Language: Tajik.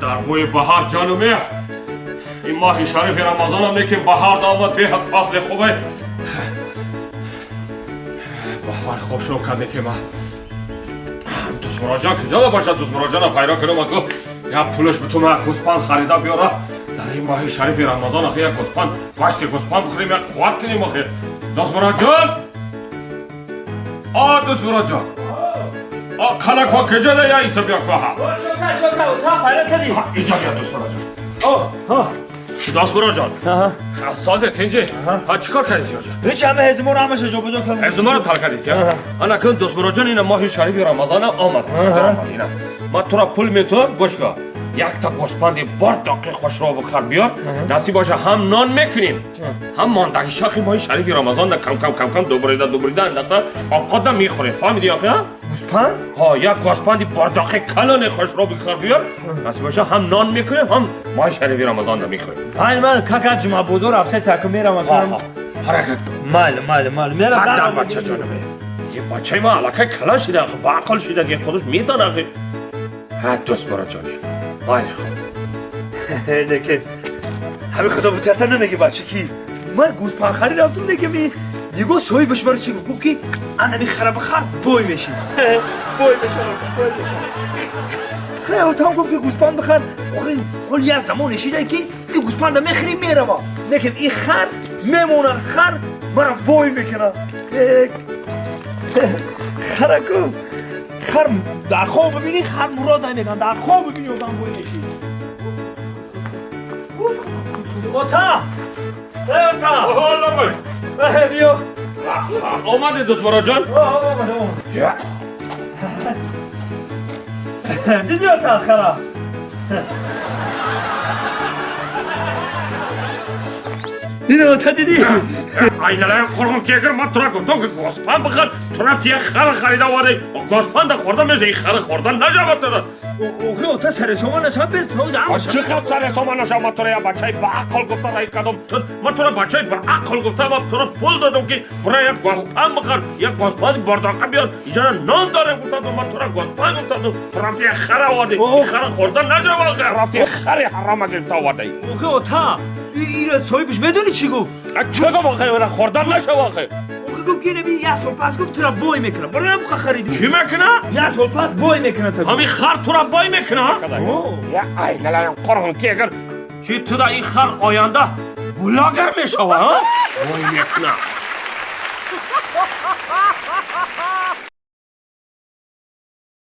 Дар бӯи баҳор ҷону меҳр. Ин моҳи шарифи Рамазонам лекин баҳор омад, беҳад фасли хубе. Баҳор хушрӯ карде ки ман Дӯстмуроҷон куҷо бошад? Дӯстмуроҷонам пайдо кунам, аку як пулаш битум як гӯспанд харида биёра. Дар ин моҳи шарифи Рамазон ахи як гӯспанд, гӯшти гӯспанд бихӯрем, як қувват кунем ахи. Дӯстмуроҷон! О, Дӯстмуроҷон! О, қалакҳо куҷо да я иса биё коҳа. Чока, ота файра кардӣ? Иҷо биё, Дӯстмуроҷон. О, ҳа. Дӯстмуроҷон. Созе тинҷи. Ҳа, чӣ кор кардӣ сиёҷа? Ҳеҷ, ҳама ҳезуморо ҳамаша ҷобаҷо кардам. Ҳезуморо тал кардӣ, сия? Ана кун, Дӯстмуроҷон, ина моҳи шарифи Рамазонам омад. Ина. Ман тура пул метавам, гӯш кун. Якта гӯспанди бор доқи хушро бихар биёр. Насиб боша, ҳам нон мекунем, ҳам мондаги шахи моҳи шарифи Рамазон да кам кам кам кам дубрида дубрида андахта овқотда мехӯрем. Фаҳмидӣ охи, ҳа? Гӯспанд? Ҳа, як гӯспанди бордоқи калоне хушро бихар биёр. Насиб боша, ҳам нон мекунем, ҳам моҳи шарифи Рамазон да мехӯрем. Ман ман кака ҷума бозор рафта саку мерам. Ҳа, ҳаракат кун. Майли, майли, майли. Мерам. Дар бача ҷонаме. Е бачаи ман аллакай калон шида, ба ақл шида, ки худаш медонад. Ҳа, Дӯстмуроҷони. Майли, хуб. Лекин ҳами худо бутата намеги бача ки ман гӯспандхарӣ рафтум, лекин ми нигоҳ соҳибаш маро чӣ гуфт? Гуфт ки анами хара бихар, бой мешӣ. Бой мешам, бой мешам. Хай, отам гуфт ки гӯспанд бихар. Охи ҳол як замоне шида ки ин гӯспанда мехӯри, мерава, лекин ин хар мемона, хар мара бой мекунад. Хараку хар дар хоб бибинӣ, хар мурод мекунад, дар хоб бибинӣ, одам бой мешӣ. Ота! Эй, ота! Биё! Омадӣ, Дӯстмуроҷон? Омадам. Дидӣ, ота, хара? Дидӣ, ота, дидӣ? Айналаям қурғун кегир, ман тура гуфтам ки гӯспанд бихар, ту рафти як хара харида оварди. Гӯспанда хӯрда меша, ин хара хӯрда нашавад туда. Охи, ота, сари сомон нашавад, бес ҳозир ҳамаша. Чӣ қад сари сомон нашавад? Ман тура як бачаи баақл гуфта раҳӣ кардам. Ман тура бачаи баақл гуфта, ман тура пул додам ки бура як гӯспанд бихар, як гӯспанди бордоқа биёр, иҷора нон дорем гуфтам. Ман тура гӯспанд гуфтам, ту рафти як хара оварди. Ин хара хӯрда нашавад, рафти як хари ҳарома гирифта овардаӣ. Охи, ота, ира соҳибаш медонӣ чӣ гуфт? Чӣ гуфт охи? Ира хӯрда нашавад охи. Охи, гуфт ки инаби як сол пас, гуфт, тура бой мекунад. Барои ҳам харидӣ. Чӣ мекунад? Як сол пас бой мекунад. Ҳамин хар тура бой мекунад? Я айналаям қурғун кегир, чӣ туда ин хар оянда блогер мешавад, ҳа? Бой мекунад.